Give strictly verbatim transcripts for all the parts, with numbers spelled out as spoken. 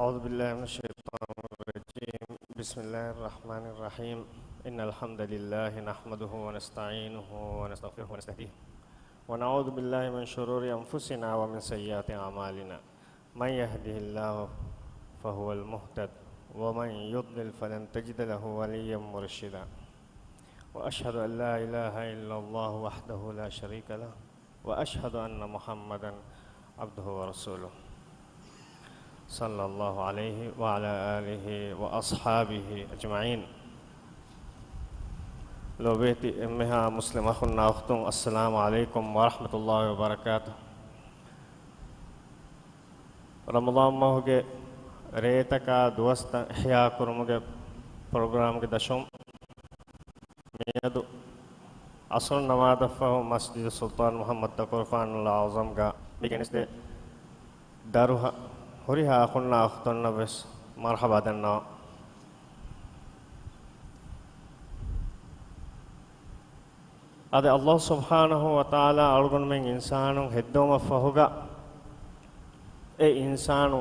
أعوذ بالله من الشيطان الرجيم. بسم الله الرحمن الرحيم. إن الحمد لله نحمده ونستعينه ونستغفره ونستهديه. ونعوذ بالله من شرور أنفسنا ومن سيئات أعمالنا. من يهده الله فهو المهتد، ومن يضلل فلن تجد له وليا مرشدا. وأشهد أن لا إله إلا الله وحده لا شريك له، وأشهد أن محمدا عبده ورسوله. صلى الله عليه وعلى آله وأصحابه أجمعين. ލޯބިވެތި އެންމެހާ މުސްލިމް އަޚުންނާ އުޚްތުން، އައްސަލާމު ޢަލައިކުމް ވަރަޙްމަތުﷲި ވަބަރަކާތު. ރަމަޟާން މަހުގެ ރޭތަކާ ދުވަސްތައް އިޙްޔާ ކުރުމުގެ ޕްރޮގްރާމްގެ ދަށުން މިއަދު އަސްރު ނަމާދަށްފަހު މަސްޖިދު ސުލްޠާން މުޙައްމަދު ތަޤުވާފާނުލް އަޢުޡަމްގަ މި ގެނެސްދޭ ދަރުހަ ހުރިހާ އަޚުންނާ އުޚްތުންނަށް ވެސް މަރްޙަބާ ދަންނަވަން. އަދި ﷲ ސުބްޙާނަހޫ ވަތަޢާލާ އަޅުގަނޑުމެން އިންސާނުން ހެއްދެވުމަށްފަހުގަ، އެ އިންސާނު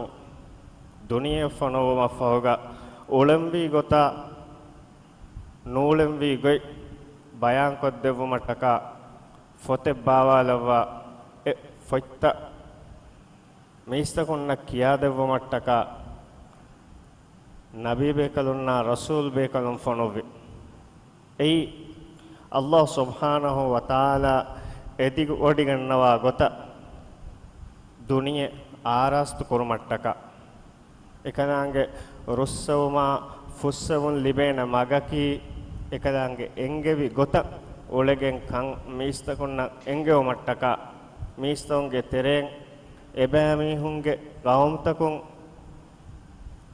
ދުނިޔެއަށް ފޮނުއްވުމަށްފަހުގަ، އުޅެންވީ ގޮތާ ނޫޅެންވީ ގޮތް ބަޔާންކޮށްދެއްވުމަށްޓަކާ، ފޮތެއް ބާވާލައްވާ، އެ ފޮތްތައް މީސްތަކުންނަށް ކިޔާދެއްވުމަށްޓަކާ، ނަބީބޭކަލުންނާ ރަސޫލްބޭކަލުން ފޮނުއްވި. އެއީ، ﷲ ސުބްޙާނަހޫ ވަތަޢާލާ އެދިގޮޑިގަންނަވާ ގޮތަށް ދުނިޔެ އާރާސްތު ކުރުމަށްޓަކާ، އެކަލާނގެ ރުއްސެވުމާ ފުއްސެވުން ލިބޭނެ މަގަކީ، އެކަލާނގެ އެންގެވި ގޮތަށް އުޅެގެން ކަން މީސްތަކުންނަށް އެންގެވުމަށްޓަކާ، މީސްތަކުންގެ ތެރެއިން އެބައިމީހުންގެ ޤައުމުތަކުން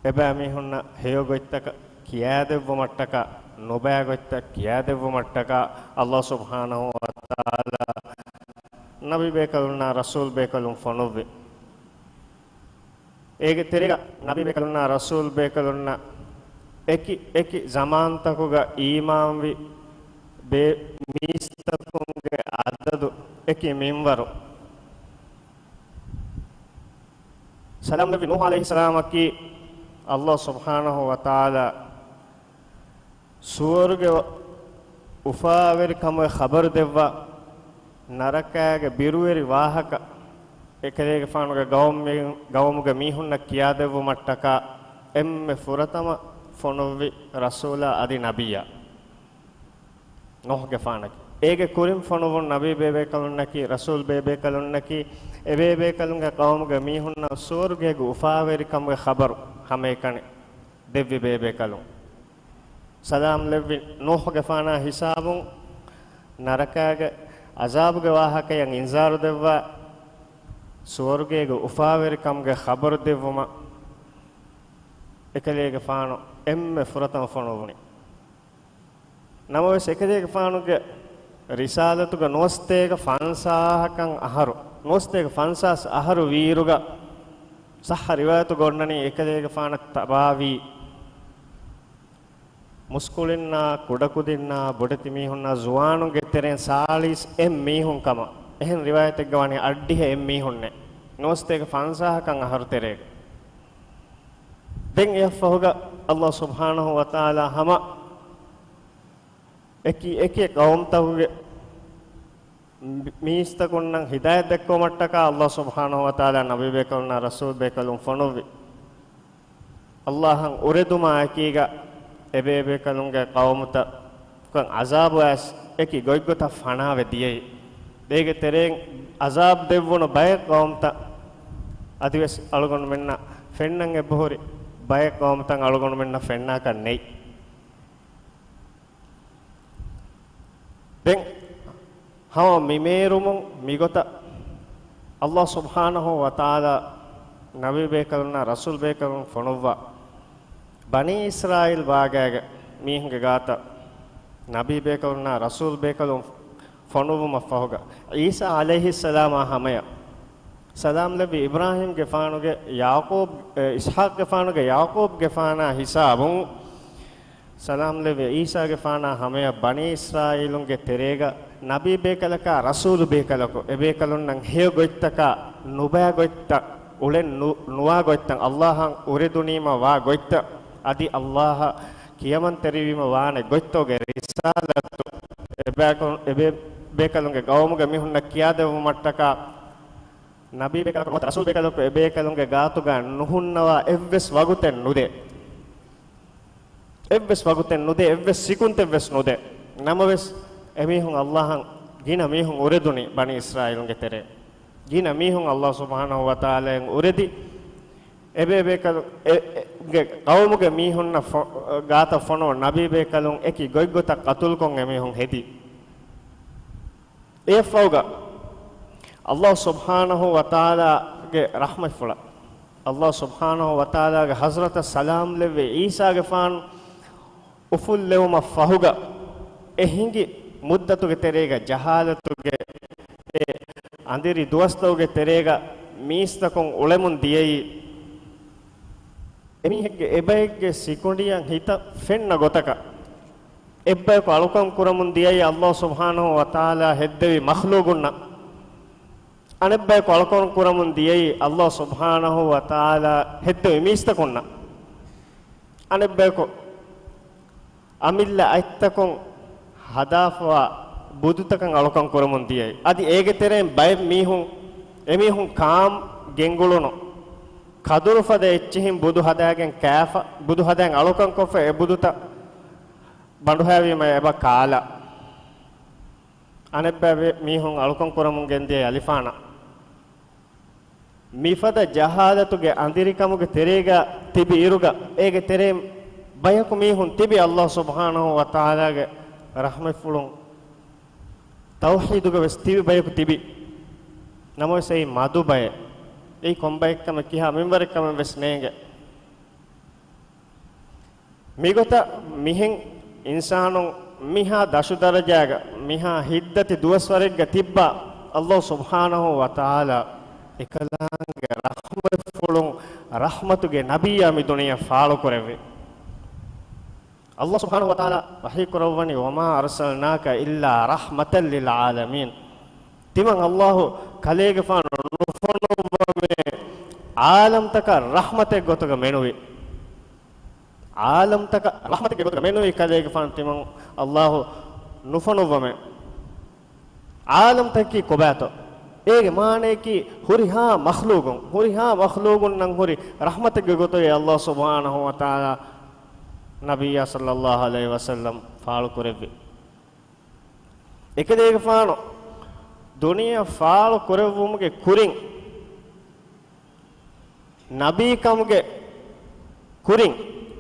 އެބައިމީހުންނަށް ހެޔޮ ގޮތްތަކަށް ކިޔާދެއްވުމަށްޓަކާ، ނުބައި ގޮތްތައް ކިޔާދެއްވުމަށްޓަކާ، ﷲ ސުބްޙާނަހޫ ވަތަޢާލާ ނަބީބޭކަލުންނާ ރަސޫލްބޭކަލުން ފޮނުއްވި. އޭގެ ތެރޭގަ ނަބީބޭކަލުންނާ ރަސޫލްބޭކަލުންނަށް އެކި އެކި ޒަމާންތަކުގަ އީމާންވި ބޭ-، މީސްތަކުންގެ އަދަދު އެކި މިންވަރު. ސަލާމް ނަބީ ނޫޙު ޢަލައިހިއްސަލާމަކީ ﷲ ސުބްޙާނަހޫ ވަތަޢާލާ ސުވަރުގެ އުފާވެރިކަމުގެ ޚަބަރު ދެއްވާ، ނަރަކާގެ ބިރުވެރި ވާހަކަ އެކަލޭގެފާނުގެ ގައުމީ-، ގައުމުގެ މީހުންނަށް ކިޔާދެއްވުމަށްޓަކާ އެންމެ ފުރަތަމަ ފޮނުއްވި ރަސޫލާ އަދި ނަބިއްޔާ. ނޫޙުގެފާނަކީ. އޭގެ ކުރިން ފޮނުވުން ނަބީ ބޭބޭކަލުންނަކީ، ރަސޫލް ބޭބޭކަލުންނަކީ، އެބޭބޭކަލުންގެ ޤައުމުގެ މީހުންނަށް ސުވަރުގޭގެ އުފާވެރިކަމުގެ ޚަބަރު ހަމައެކަނި ދެއްވި ބޭބޭކަލުން. ސަލާމް ލެއްވި ނޫޙުގެފާނާ ހިސާބުން ނަރަކާގެ ޢަޒާބުގެ ވާހަކަޔަށް އިންޒާރު ދެއްވާ، ސުވަރުގޭގެ އުފާވެރިކަމުގެ ޚަބަރު ދެއްވުމަށް އެކަލޭގެފާނު އެންމެ ފުރަތަމަ ފޮނުވުނީ. ނަމަވެސް، އެކަލޭގެފާނުގެ ރިސާލަތުގަ ނުވަސަތޭކަ ފަންސާހަކަށް އަހަރު، ނުވަސަތޭކަ ފަންސާސް އަހަރު ވީއިރުގަ، ޞައްޙަ ރިވާޔަތުގަ އޮންނަނީ، އެކަލޭގެފާނަށް ތަބާވީ މުސްކުޅިންނާ، ކުޑަކުދިންނާ، ބޮޑެތި މީހުންނާ، ޒުވާނުންގެ ތެރެއިން ސާޅީސް އެއް މީހުން ކަމަށް. އެހެން ރިވާޔަތެއްގަ ވަނީ އަށްޑިހަ އެއް މީހުންނޭ، ނުވަސަތޭކަ ފަންސާހަކަށް އަހަރު ތެރޭގަ. ދެން އެއަށްފަހުގަ ﷲ ސުބްޙާނަހޫ ވަތަޢާލާ ހަމަ އެކި އެކި ޤައުމުތަކުގެ މީސްތަކުންނަށް ހިދާޔަތް ދެއްކުމަށްޓަކާ ﷲ ސުބްޙާނަހޫ ވަތަޢާލާ ނަބީ ބޭކަލުންނާ ރަސޫލް ބޭކަލުން ފޮނުއްވި. ﷲ އަށް އުރެދުމާ އެކީގަ އެބޭބޭކަލުންގެ ޤައުމުތަކަށް ޢަޒާބު އައިސް އެކި ގޮތްގޮތަށް ފަނާވެ ދިޔައީ. އޭގެ ތެރެއިން ޢަޒާބު ދެއްވުނު ބައެއް ޤައުމުތައް އަދިވެސް އަޅުގަނޑުމެންނަށް ފެންނަން އެބަހުރި، ބައެއް ޤައުމުތައް އަޅުގަނޑުމެންނަށް ފެންނާކަށް ނެތް. ދެން ހަމަ މި މޭރުމުން މިގޮތަށް ﷲ ސުބްޙާނަހޫ ވަތަޢާލާ ނަބީ ބޭކަލުންނާ ރަސޫލް ބޭކަލުން ފޮނުއްވާ، ބަނީ އިސްރާއީލް ބާގާގެ މީހުންގެ ގާތަށް ނަބީ ބޭކަލުންނާ ރަސޫލް ބޭކަލުން ފޮނުއްވުމަށްފަހުގަ، ޢީސާ ޢަލައިހިއްސަލާމާ ހަމަޔަށް ސަލާމް ލެއްވި އިބްރާހީމްގެފާނުގެ ޔާޤޫބް، އެ، އިސްޙާޤްގެފާނުގެ ޔާޤޫބްގެފާނާ ހިސާބުން، ސަލާމް ލެއްވި ޢީސާގެފާނާ ހަމަޔަށް ބަނީ އިސްރާއީލުންގެ ތެރޭގަ ނަބީ ބޭކަލަކާ ރަސޫލު ބޭކަލަކު، އެބޭކަލުންނަށް ހެޔޮ ގޮތްތަކާ ނުބައި ގޮތްތައް އުޅެން ނު-، ނުވާ ގޮތްތައް، އައްލާހަށް އުރެދުނީމަ ވާ ގޮތްތައް، އަދި އައްލާހަށް ކިޔަމަންތެރިވީމަ ވާނެ ގޮތްތަކުގެ ރިސާލަތު އެބޭކަލު-، އެބޭ-، ބޭކަލުންގެ ގައުމުގެ މީހުންނަށް ކިޔާދެއްވުމަށްޓަކާ، ނަބީ ބޭކަލަކު ނުވަތަ ރަސޫލް ބޭކަލަކު އެބޭކަލުންގެ ގާތުގަ ނުހުންނަވާ އެއްވެސް ވަގުތެއް ނުދޭ. އެއްވެސް ވަގުތެއް ނުދޭ، އެއްވެސް ސިކުންތެއްވެސް ނުދޭ. ނަމަވެސް، އެމީހުން އައްލާހަށް، ގިނަ މީހުން އުރެދުނީ ބަނީ އިސްރާއީލުންގެ ތެރޭ. ގިނަ މީހުން އައްލާހު ސުބްޙާނަހު ވަތަޢާލާއަށް އުރެދި، އެބޭބޭކަލު-، އެ-، އެ-، ގެ ޤައުމުގެ މީހުންނަށް ފޮ-، ގާތަށް ފޮނުވަ ނަބީބޭކަލުން އެކި ގޮތްގޮތަށް ޤަތުލުކޮށް އެމީހުން ހެދި. އެއަށްފަހުގަ އައްލާހު ސުބްޙާނަހު ވަތަޢާލާގެ ރަޙްމަތްފުޅަށް، އައްލާހު ސުބްޙާނަހު ވަތަޢާލާގެ ޙަޟްރަތަށް ސަލާމް ލެއްވި ޢީސާގެފާނު އުފުއްލެވުމަށް ފަހުގަ، އެ ހިނގި މުއްދަތުގެ ތެރޭގަ ޖަހާލަތުގެ އެ އަނދިރި ދުވަސްތަކުގެ ތެރޭގަ މީސްތަކުން އުޅެމުން ދިޔައީ، އެމީހެއްގެ އެބައެއްގެ ސިކުނޑިއަށް ހިތަށް ފެންނަ ގޮތަކަށް. އެއްބަޔަކު އަޅުކަން ކުރަމުން ދިޔައީ އައްލާހު ސުބްޙާނަހު ވަތަޢާލާ ހެއްދެވި މަޚްލޫޤުންނަށް. އަނެއްބަޔަކު އަޅުކަން ކުރަމުން ދިޔައީ އައްލާހު ސުބްޙާނަހު ވަތަޢާލާ ހެއްދެވި މީސްތަކުންނަށް. އަނެއްބަޔަކު އަމިއްލަ އަތްތަކުން ހަދާފަވާ ބުދުތަކަށް އަޅުކަން ކުރަމުން ދިޔައީ. އަދި އޭގެ ތެރެއިން ބައެއް މީހުން، އެމީހުން ކާން ގެންގުޅުނު ކަދުރުފަދަ އެއްޗިހިން ބުދު ހަދާގެން ކާފަ، ބުދު ހަދައިގެން އަޅުކަން ކޮށްފަ އެ ބުދުތައް ބަނޑުހައިވީމަ އެބަ ކާލާ. އަނެއްބައި ވެ-، މީހުން އަޅުކަން ކުރަމުން ގެންދިޔަ އަލިފާނަށް. މިފަދަ ޖަހާލަތުގެ އަނދިރިކަމުގެ ތެރޭގަ ތިބި އިރުގަ، އޭގެ ތެރެއިން ބަޔަކު މީހުން ތިބި އައްލާހު ސުބްޙާނަހު ވަތަޢާލާގެ ރަޙްމަތްފުޅުން ތައުޙީދުގަ ވެސް ތިބި ބަޔަކު ތިބި. ނަމަވެސް އެއީ މަދު ބައެއް. އެއީ ކޮން ބައެއްކަމެއް ކިހާ މިންވަރެއްކަމެއް ވެސް ނޭނގެ. މިގޮތަށް މިހެން އިންސާނުން މިހާ ދަށު ދަރަޖާގަ، މިހާ ހިތްދަތި ދުވަސްވަރެއްގަ ތިއްބާ، އައްލާހު ސުބްޙާނަހު ވަތަޢާލާ އެކަލާނގެ ރަޙްމަތްފުޅުން ރަޙްމަތުގެ ނަބިއްޔާ މި ދުނިޔެއަށް ފާޅުކުރެއްވި. އައްލާހު ސުބްޙާނަހު ވަތަޢާލާ ވަޙީ ކުރައްވަނީ، "وما أرسلناك إلا رحمة للعالمين." ތިމަން އައްލާހު ކަލޭގެފާނު ނުފޮނުއްވަމޭ، ޢާލަމްތަކަށް ރަޙްމަތެއް ގޮތުގަ މެނުވި. ޢާލަމްތަކަށް ރަޙްމަތެއްގެ ގޮތުގަ މެނުވި ކަލޭގެފާނު ތިމަން އައްލާހު ނުފޮނުއްވަމޭ. ޢާލަމްތަކަކީ ކޮބާތޯ؟ އޭގެ މާނަޔަކީ ހުރިހާ މަޚްލޫޤުން، ހުރިހާ މަޚްލޫޤުންނަށް ހުރި ރަޙްމަތެއްގެ ގޮތުގައި އައްލާހު ސުބްޙާނަހު ވަތަޢާލާ ނަބިއްޔާ ޞައްލައްލާހު ޢަލައިހި ވަސައްލަމް ފާޅު ކުރެއްވި. އެކަލޭގެފާނު ދުނިޔެއަށް ފާޅު ކުރެއްވުމުގެ ކުރިން، ނަބީކަމުގެ ކުރިން،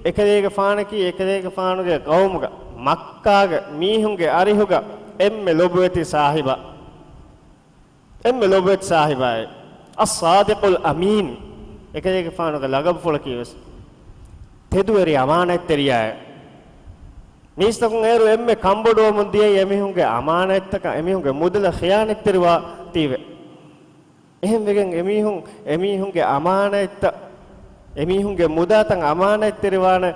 އެކަލޭގެފާނަކީ އެކަލޭގެފާނުގެ ޤައުމުގަ، މައްކާގެ މީހުންގެ އަރިހުގަ އެންމެ ލޮބުވެތި ސާހިބާ، އެންމެ ލޮބުވެތި ސާހިބާއޭ، އައްޞާދިޤުލް އަމީން، އެކަލޭގެފާނުގެ ލަޤަބުފުޅަކީ ވެސް ތެދުވެރި އަމާނާތްތެރިޔާއޭ. މީސްތަކުން އޭރު އެންމެ ކަންބޮޑުވަމުން ދިޔައީ އެމީހުންގެ އަމާނާތްތަކަށް، އެމީހުންގެ މުދަލަށް ޚިޔާނަތްތެރިވާތީވެ. އެހެންވެގެން އެމީހުން އެމީހުންގެ އަމާނާތްތައް، އެމީހުންގެ މުދާތައް އަމާނާތްތެރިވާނެ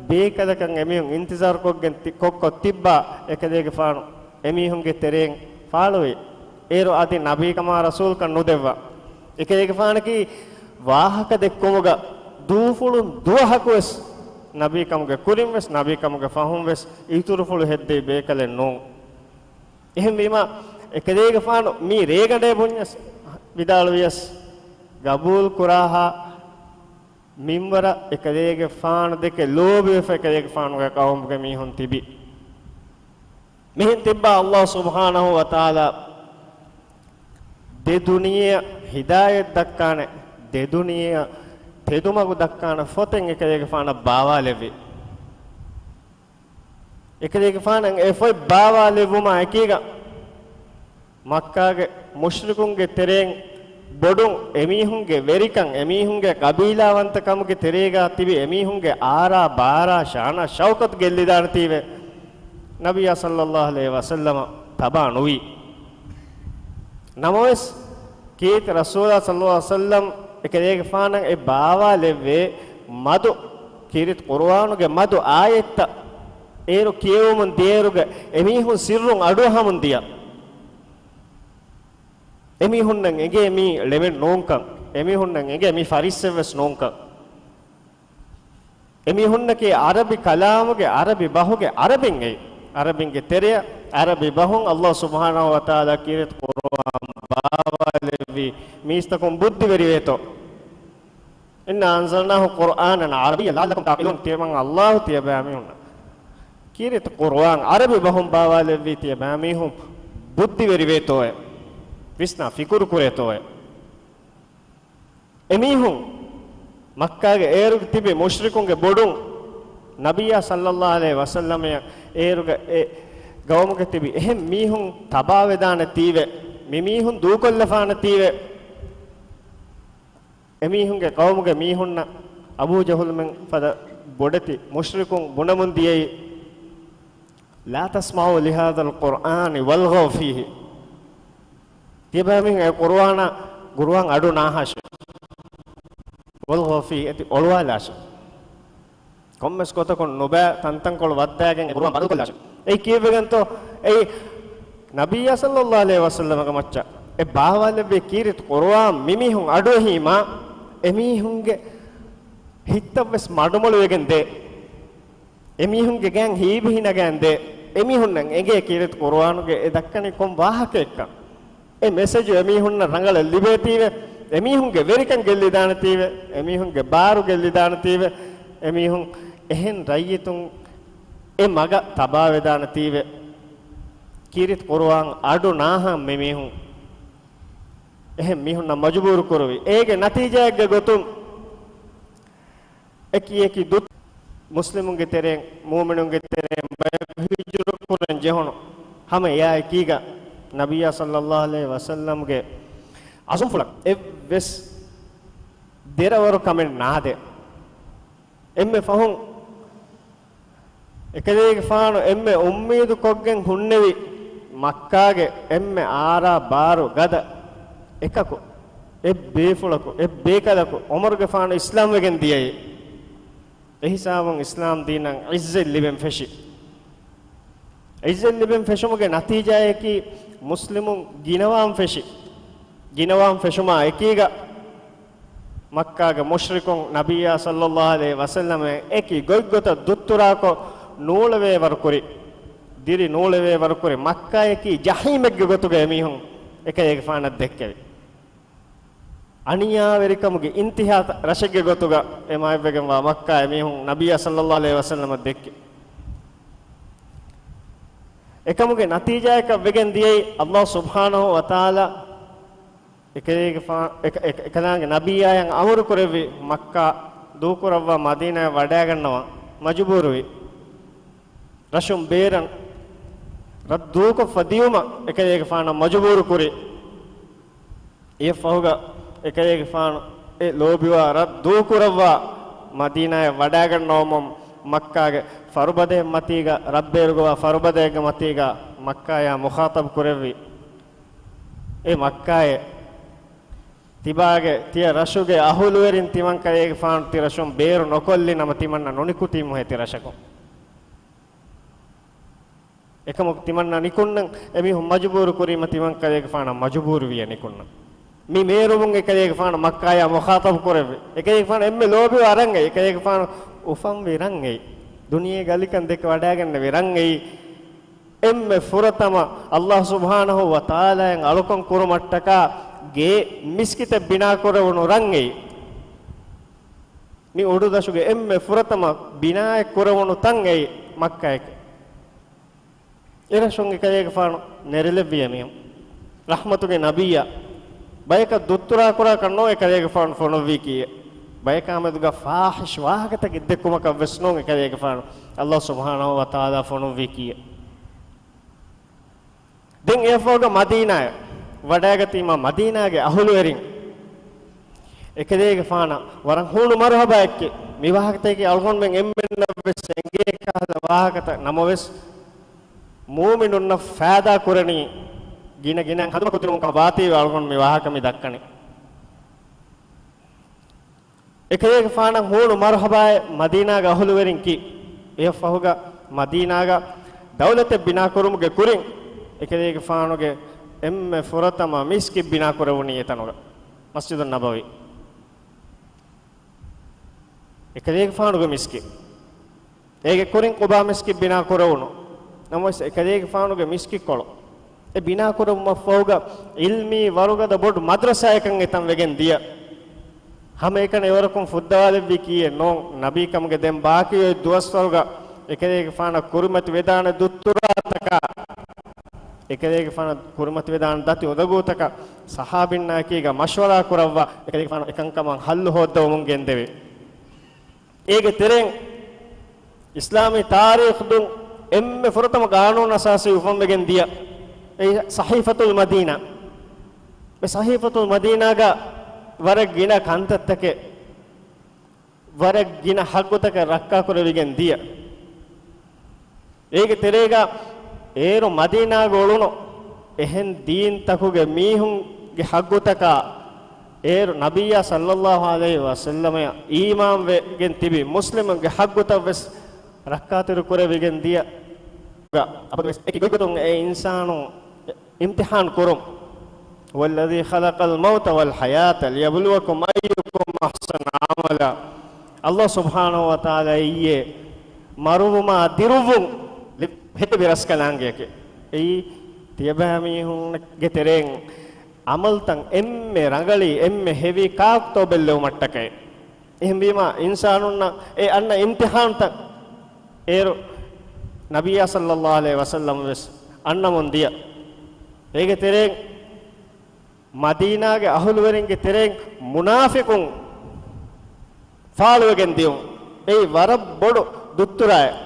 ބޭކަލަކަށް އެމީހުން އިންތިޒާރުކޮށްގެން ތި-، ކޮށްކޮށް ތިއްބާ އެކަލޭގެފާނު އެމީހުންގެ ތެރެއިން ފާޅުވި. އޭރު އަދި ނަބީކަމާ ރަސޫލްކަން ނުދެއްވާ. އެކަލޭގެފާނަކީ ވާހަކަ ދެއްކުމުގަ ދޫފުޅުން ދުވަހަކުވެސް ނަބީކަމުގެ ކުރިންވެސް، ނަބީކަމުގެ ފަހުންވެސް އިތުރުފުޅު ހެއްދެވި ބޭކަލެއް ނޫން. އެހެންވީމާ، އެކަލޭގެފާނު މި ރޭގަނޑޭ ބުންޏަސް ވިދާޅުވިޔަސް، ގަބޫލު ކުރާހާ މިންވަރަށް އެކަލޭގެފާނު ދެކެ ލޯބިވެފަ އެކަލޭގެފާނުގެ ޤައުމުގެ މީހުން ތިބި. މިހެން ތިއްބާ އައްލާހު ސުބްޙާނަހު ވަތަޢާލާ ދެ ދުނިޔެއަށް ހިދާޔަތް ދައްކާނެ، ދެ ދުނިޔެއަށް ތެދުމަގު ދައްކާނެ ފޮތެއް އެކަލޭގެފާނަށް ބާވާލެއްވި. އެކަލޭގެފާނަށް އެ ފޮތް ބާވާލެއްވުމާ އެކީގަ، މައްކާގެ މުޝްރިކުންގެ ތެރެއިން ބޮޑުން އެމީހުންގެ ވެރިކަން، އެމީހުންގެ ޤަބީލާވަންތަކަމުގެ ތެރޭގަ ތިބި އެމީހުންގެ އާރާ ބާރާ ޝާނާ ޝައުކަތު ގެއްލިދާނެތީވެ، ނަބިއްޔާ ޞައްލައްލާހު ޢަލައިހި ވަސައްލަމަށް ތަބާ ނުވި. ނަމަވެސް، ކީރިތި ރަސޫލާ ޞައްލައްލާހު ޢަލައިހި ވަސައްލަމް އެކަލޭގެފާނަށް އެ ބާވާލެއްވޭ މަދު، ކީރިތި ޤުރުއާނުގެ މަދު އާޔަތްތައް އޭރު ކިޔެވުމުން ދިޔައިރުގަ އެމީހުން ސިއްރުން އަޑުއަހަމުން ދިޔަ. އެމީހުންނަށް އެނގޭ މީ ޅެމެއް ނޫންކަން. އެމީހުންނަށް އެނގޭ މި ފަރިއްސެއްވެސް ނޫންކަން. އެމީހުންނަކީ ޢަރަބި ކަލާމުގެ، ޢަރަބި ބަހުގެ ޢަރަބިން އެއީ. ޢަރަބިންގެ ތެރެއަށް ޢަރަބި ބަހުން ﷲ ސުބްޙާނަހޫ ވަތަޢާލާ ކީރިތި ޤުރުއާން ބާވާލެއްވީ، މީސްތަކުން ބުއްދިވެރިވޭތޯ. إنا أنزلناه قرآنا عربيا لعلكم تعقلون. ތިޔަބައިމީހުންނަށް ކީރިތި ޤުރުއާން ޢަރަބި ބަހުން ބާވާލެއްވީ، ތިޔަބައިމީހުން ބުއްދިވެރިވޭތޯއޭ، ވިސްނާ ފިކުރު ކުރޭތޯއޭ. އެމީހުން މައްކާގެ އޭރުގެ ތިބި މުޝްރިކުންގެ ބޮޑުން ނަބިއްޔާ ޞައްލައްލާހު ޢަލައިހި ވަސައްލަމަށް އޭރުގަ އެ ގައުމުގަ ތިބި އެހެން މީހުން ތަބާވެދާނެތީވެ، މިމީހުން ދޫކޮށްލަފާނެތީވެ. އެމީހުންގެ ޤައުމުގެ މީހުންނަށް އަބޫ ޖަހުލުމެން ފަދަ ބޮޑެތި މުޝްރިކުން ބުނަމުން ދިޔައީ، لا تسمعوا لهذا القرآن والغوا فيه. ތިޔަބައިމީހުން އެ ޤުރުއާނަށް، ޤުރުއާން އަޑު ނާހާށޭ. والغوا فيه، އޭތި އޮޅުވާލާށޭ. ކޮންމެސް ގޮތަކުން ނުބައި ތަންތަންކޮޅު ވައްދާގެން އެ ޤުރުއާން ބަދަލުކޮށްލާށޭ. އެއީ ކީއްވެގެންތޯ؟ އެއީ ނަބިއްޔާ ޞައްލައްލާހު ޢަލައިހި ވަސައްލަމަގެ މައްޗަށް އެ ބާވާލެއްވި ކީރިތި ޤުރުއާން މިމީހުން އަޑުއެހީމާ، އެމީހުންގެ ހިތްތައްވެސް މަޑުމޮޅުވެގެން ދޭ. އެމީހުންގެ ގައިން ހީބިހި ނަގައިން ދޭ. އެމީހުންނަށް އެނގޭ ކީރިތި ޤުރުއާނުގެ އެ ދައްކަނީ ކޮން ވާހަކައެއްކަން. އެ މެސެޖު އެމީހުންނަށް ރަނގަޅަށް ލިބޭތީވެ، އެމީހުންގެ ވެރިކަން ގެއްލިދާނެތީވެ، އެމީހުންގެ ބާރު ގެއްލިދާނެތީވެ، އެމީހުން އެހެން ރައްޔިތުން އެ މަގަށް ތަބާވެދާނެތީވެ، ކީރިތި ޤުރުއާން އަޑު ނާހަން މިމީހުން އެހެން މީހުންނަށް މަޖުބޫރު ކުރުވި. އޭގެ ނަތީޖާއެއްގެ ގޮތުން އެކި އެކި ދު މުސްލިމުންގެ ތެރެއިން، މުއުމިނުންގެ ތެރެއިން ބަޔަކު ހިޖުރަ ކުރަން ޖެހުނު. ހަމަ އެއާ އެކީގަ ނަބިއްޔާ ޞައްލައްލާހު ޢަލައިހި ވަސައްލަމްގެ އަޒުމްފުޅަށް އެއްވެސް ދެރަވަރު ކަމެއް ނާދޭ. އެންމެ ފަހުން އެކަލޭގެފާނު އެންމެ އުއްމީދު ކޮށްގެން ހުންނެވި މައްކާގެ އެންމެ އާރާ ބާރު ގަދަ އެކަކު، އެއް ބޭފުޅަކު، އެއް ބޭކަލަކު ޢުމަރުގެފާނު އިސްލާމްވެގެން ދިޔައީ. އެހިސާބުން އިސްލާމް ދީނަށް ޢިއްޒަތް ލިބެން ފެށި. ޢިއްޒަތް ލިބެން ފެށުމުގެ ނަތީޖާއަކީ މުސްލިމުން ގިނަވާން ފެށި. ގިނަވާން ފެށުމާ އެކީގަ މައްކާގެ މުޝްރިކުން ނަބިއްޔާ ޞައްލައްލާހު ޢަލައިހި ވަސައްލަމަށް އެކި ގޮތްގޮތަށް ދުއްތުރާކޮށް ނޫޅެވޭވަރު ކުރި، ދިރި ނޫޅެވޭވަރު ކުރި، މައްކާއަކީ ޖަޙީމެއްގެ ގޮތުގަ އެމީހުން އެކަލޭގެފާނަށް ދެއްކެވި. އަނިޔާވެރިކަމުގެ އިންތިހާ ރަށެއްގެ ގޮތުގަ އެ މާތްވެގެންވާ މައްކާ އެމީހުން ނަބިއްޔާ ޞައްލައްލާހު ޢަލައިހި ވަސައްލަމަށް ދެއްކި. އެކަމުގެ ނަތީޖާއަކަށް ވެގެން ދިޔައީ، ﷲ ސުބްޙާނަހޫ ވަތަޢާލާ އެކަލޭގެފާ-، އެކ-، އެކަ-، އެކަލާނގެ ނަބިއްޔާއަށް އަމުރު ކުރެއްވި މައްކާ ދޫކުރައްވާ މަދީނާއަށް ވަޑައިގަންނަވާ މަޖުބޫރުވި. ރަށުން ބޭރަށް ރަށް ދޫކޮށްފަ ދިއުމަށް އެކަލޭގެފާނަށް މަޖުބޫރު ކުރި. އެއަށްފަހުގަ އެކަލޭގެފާނު އެ ލޯބިވާ ރަށް ދޫކުރައްވާ މަދީނާއަށް ވަޑައިގަންނަވަމުން މައްކާގެ ފަރުބަދައެއް މަތީގަ، ރަށްބޭރުގަވާ ފަރުބަދައެއްގެ މަތީގަ މައްކާޔާ މުޚާޠަބު ކުރެއްވި. އޭ މައްކާއޭ، ތިބާގެ ތިޔަ ރަށުގެ އަހުލުވެރިން ތިމަން ކަލޭގެފާނު ތި ރަށުން ބޭރު ނުކޮށްލި ނަމަ ތިމަންނަ ނުނިކުތީމުހޭ ތި ރަށަކުން. އެކަމަކު ތިމަންނަ ނިކުންނަން އެމީހުން މަޖުބޫރު ކުރީމަ ތިމަން ކަލޭގެފާނަށް މަޖުބޫރުވިޔަ ނިކުންނަން. މި މޭރުމުން އެކަލޭގެފާނު މައްކާޔާ މުޚާޠަބު ކުރެއްވި. އެކަލޭގެފާނު އެންމެ ލޯބިވާ ރަން އެއީ. އެކަލޭގެފާނު އުފަންވި ރަން އެއީ. ދުނިޔޭގެ އަލިކަން ދެކެ ވަޑައިގަންނެވި ރަން އެއީ. އެންމެ ފުރަތަމަ ﷲ ސުބްޙާނަހޫ ވަތަޢާލާއަށް އަޅުކަން ކުރުމަށްޓަކާ ގޭ މިސްކިތެއް ބިނާ ކުރެވުނު ރަން އެއީ. މި އުޑުދަށުގެ އެންމެ ފުރަތަމަ ބިނާއެއް ކުރެވުނު ތަން އެއީ މައްކާއެކޭ. އެރަށުން އެކަލޭގެފާނު ނެރެލެއްވި އެމީހުން. ރަޙްމަތުގެ ނަބިއްޔާ. ބަޔަކަށް ދުއްތުރާކުރާކަށް ނޫން އެކަލޭގެފާނު ފޮނުއްވީކީއެއް. ބަޔަކާމެދުގަ ފާޙިޝް ވާހަކަތަކެއް ދެއްކުމަކަށް ވެސް ނޫން އެކަލޭގެފާނު ﷲ ސުބްޙާނަހޫ ވަތަޢާލާ ފޮނުއްވީކީއެއް. ދެން އެއަށްފަހުގަ މަދީނާއަށް ވަޑައިގަތީމާ މަދީނާގެ އަހުލުވެރިން އެކަލޭގެފާނަށް ވަރަށް ހޫނު މަރުޙަބާއެކޭ. މި ވާހަކަތަކީ އަޅުގަނޑުމެން އެންމެންނަށް ވެސް އެނގޭ ކަހަލަ ވާހަކަތައް ނަމަވެސް، މޫމިނުންނަށް ފައިދާ ކުރަނީ ގިނަ ގިނައިން ހަނދުމަކޮށްދިނުމުން ކަމަށް ވާތީވެ އަޅުގަނޑު މި ވާހަކަ މި ދައްކަނީ. އެކަލޭގެފާނަށް ހޫނު މަރުޙަބާއޭ މަދީނާގެ އަހުލުވެރިން ކީ. އެއަށްފަހުގަ މަދީނާގަ ދައުލަތެއް ބިނާކުރުމުގެ ކުރިން އެކަލޭގެފާނުގެ އެންމެ ފުރަތަމަ މިސްކިތް ބިނާކުރެވުނީ އެތަނުގަ، މަސްޖިދުއް ނަބަވީ. އެކަލޭގެފާނުގެ މިސްކިތް. އޭގެ ކުރިން ޤުބާ މިސްކިތް ބިނާ ކުރެވުނު. ނަމަވެސް އެކަލޭގެފާނުގެ މިސްކިތްކޮޅު އެ ބިނާ ކުރެވުމަށްފަހުގަ ޢިލްމީ ވަރުގަދަ ބޮޑު މަދްރަސާއެއްކަން އެތަން ވެގެން ދިޔަ. ހަމައެކަނި އެވަރަކުން ފުއްދަވާލެއްވީ ކީއެއް ނޫން. ނަބީކަމުގެ ދެން ބާކީ އޮތް ދުވަސްވަރުގަ އެކަލޭގެފާނަށް ކުރިމަތި ވެދާނެ ދުއްތުރާތަކާ، އެކަލޭގެފާނަށް ކުރިމަތިވެދާނެ ދަތި އުނދަގޫތަކަށް ޞަޙާބީންނާ އެކީގަ މަޝްވަރާ ކުރައްވާ، އެކަލޭގެފާނު އެކަންކަމަށް ޙައްލު ހޯއްދަވަމުން ގެންދެވި. އޭގެ ތެރެއިން އިސްލާމީ ތާރީޚު ދުން އެންމެ ފުރަތަމަ ޤާނޫނު އަސާސީ އުފަންވެގެން ދިޔަ އެ ޞަޙީފަތުލް މަދީނާ. އެ ޞަޙީފަތުލް މަދީނާގަ ވަރަށް ގިނަ ކަންތައްތަކެއް، ވަރަށް ގިނަ ޙައްޤުތަކެއް ރައްކާކުރެވިގެން ދިޔަ. އޭގެ ތެރޭގަ އޭރު މަދީނާގަ އުޅުނު އެހެން ދީންތަކުގެ މީހުންގެ ޙައްޤުތަކާ، އޭރު ނަބިއްޔާ ޞައްލައްލާހު ޢަލައިހި ވަސައްލަމައަށް އީމާންވެގެން ތިބި މުސްލިމުންގެ ޙައްޤުތައް ވެސް ރައްކާތެރި ކުރެވިގެން ދިޔަ. އަބަދުވެސް އެކި ގޮތްގޮތުން އެ އިންސާނު އިމްތިޙާން ކުރުން. هو الذي خلق الموت والحياة ليبلوكم أيكم أحسن عملا. ﷲ ސުބްޙާނަހޫ ވަތަޢާލާ އެއީ މަރުވުމާ ދިރުއްވުން ހެއްޓެވި ރަސްކަލާނގެއަކީ. އެއީ ތިޔަބައިމީހުންގެ ތެރެއިން ޢަމަލުތައް އެންމެ ރަނގަޅީ، އެންމެ ހެވީ ކާކުތޯ ބެއްލެވުމަށްޓަކައި. އެހެންވީމާ، އިންސާނުންނަށް އެ އަންނަ އިމްތިޙާންތައް އޭރު ނަބިއްޔާ ޞައްލައްލާހު ޢަލައިހި ވަސައްލަމަ ވެސް އަންނަމުން ދިޔަ. އޭގެ ތެރެއިން މަދީނާގެ އަހުލުވެރިންގެ ތެރެއިން މުނާފިޤުން ފާޅުވެގެން ދިޔުން. އެއީ ވަރަށް ބޮޑު ދުއްތުރާއެއް.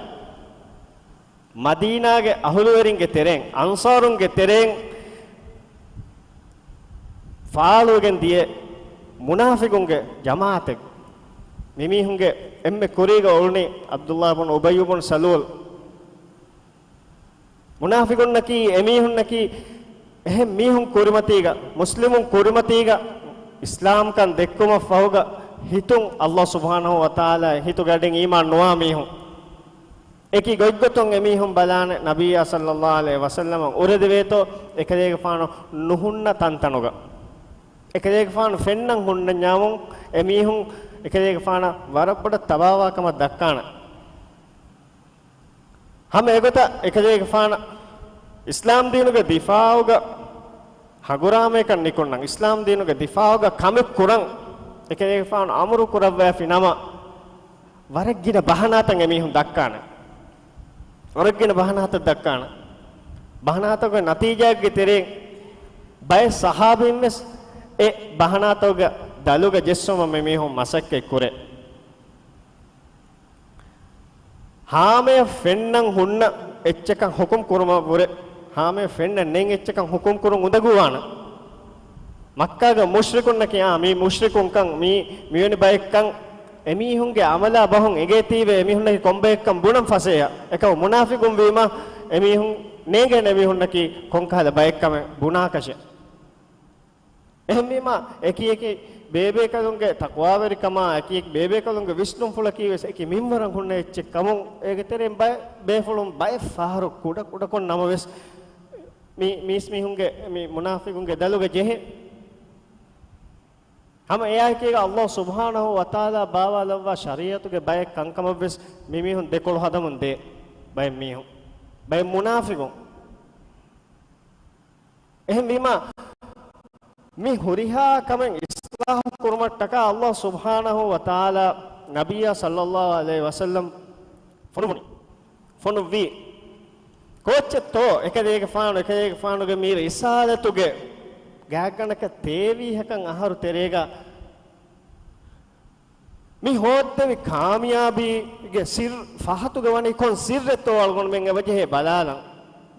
މަދީނާގެ އަހުލުވެރިންގެ ތެރެއިން، އަންޞާރުންގެ ތެރެއިން ފާޅުވެގެން ދިޔަ މުނާފިޤުންގެ ޖަމާޢަތެއް. މިމީހުންގެ އެންމެ ކުރީގަ އުޅުނީ ޢަބްދުﷲ ބުން އުބައްޔު ބުން ސަލޫލް. މުނާފިޤުންނަކީ، އެމީހުންނަކީ، އެހެން މީހުން ކުރިމަތީގަ، މުސްލިމުން ކުރިމަތީގަ، އިސްލާމްކަން ދެއްކުމަށްފަހުގަ ހިތުން ﷲ ސުބްޙާނަހޫ ވަތަޢާލާ ހިތުގެ އަޑިން އީމާން ނުވާ މީހުން. އެކި ގޮތްގޮތުން އެމީހުން ބަލާނެ، ނަބިއްޔާ ޞައްލައްލާހު ޢަލައިހި ވަސައްލަމަށް އުރެދެވޭތޯ އެކަލޭގެފާނު ނުހުންނަ ތަންތަނުގަ. އެކަލޭގެފާނު ފެންނަން ހުންނަންޏާމުން އެމީހުން އެކަލޭގެފާނަށް ވަރަށް ބޮޑަށް ތަބާވާ ކަމަށް ދައްކާނެ. ހަމަ އެގޮތަށް އެކަލޭގެފާނަށް އިސްލާމް ދީނުގެ ދިފާޢުގަ ހަނގުރާމައަކަށް ނިކުންނަން، އިސްލާމް ދީނުގެ ދިފާޢުގަ ކަމެއް ކުރަން އެކަލޭގެފާނު އަމުރު ކުރައްވައިފި ނަމަ، ވަރަށް ގިނަ ބަހަނާތައް އެމީހުން ދައްކާނެ. ވަރަށް ގިނަ ބަހަނާތައް ދައްކާނެ. ބަހަނާތަކުގެ ނަތީޖާއެއްގެ ތެރެއިން ބައެއް ޞަޙާބީން ވެސް އެ ބަހަނާތަކުގެ ދަލުގަ ޖެއްސުމަށް އެމީހުން މަސައްކަތް ކުރޭ. ހާމަޔަށް ފެންނަން ހުންނަ އެއްޗަކަށް ޙުކުމް ކުރުމަށްވުރެ، ހާމަޔަށް ފެންނަން ނެތް އެއްޗަކަށް ޙުކުމް ކުރުން އުނދަގޫވާނެ. މައްކާގެ މުޝްރިކުންނަކީ، އާ، މީ މުޝްރިކުންކަން، މީ މިވެނި ބައެއްކަން، އެމީހުންގެ ޢަމަލާ ބަހުން އެނގޭތީވެ އެމީހުންނަކީ ކޮންބައެއްކަން ބުނަން ފަސޭހަ. އެކަމު މުނާފިޤުން ވީމަ، އެމީހުން ނޭނގޭނެ އެމީހުންނަކީ ކޮންކަހަލަ ބައެއްކަމެއް ބުނާކަށެއް. އެހެންވީމާ، އެކިއެކި ބޭބޭކަލުންގެ ތަޤްވާވެރިކަމާ، އެކިއެކި ބޭބޭކަލުންގެ ވިސްނުންފުޅަކީ ވެސް އެކި މިންވަރަށް ހުންނަ އެއްޗެއް ކަމުން، އޭގެ ތެރެއިން ބައެއް ބޭފުޅުން ބައެއް ފަހަރު ކުޑަ ކުޑަކޮށް ނަމަވެސް، މި، މީސްމީހުންގެ، މި މުނާފިޤުންގެ ދަލުގަ ޖެހޭ. ހަމަ އެއާއެކީގަ ﷲ ސުބްޙާނަހޫ ވަތަޢާލާ ބާވާލައްވާ ޝަރީޢަތުގެ ބައެއް ކަންކަމަށްވެސް މިމީހުން ދެކޮޅު ހަދަމުން ދޭ. ބައެއް މީހުން، ބައެއް މުނާފިޤުން. އެހެންވީމާ، މި ހުރިހާ ކަމެއް އިޞްލާޙު ކުރުމަށްޓަކާ ﷲ ސުބްޙާނަހޫ ވަތަޢާލާ ނަބިއްޔާ ޞައްލައްލާހު ޢަލައިހި ވަސައްލަމް ފޮނުވުނީ. ފޮނުއްވީ. ކޯއްޗެއްތޯ އެކަލޭގެފާނު، އެކަލޭގެފާނުގެ މީ ރިސާލަތުގެ ގާތްގަނޑަކަށް ތޭވީހަކަށް އަހަރު ތެރޭގަ މި ހޯއްދެވި ކާމިޔާބީގެ ސިއްރު، ފަހަތުގަ ވަނީ ކޮން ސިއްރެއްތޯ އަޅުގަނޑުމެން އެބަޖެހޭ ބަލާލަން.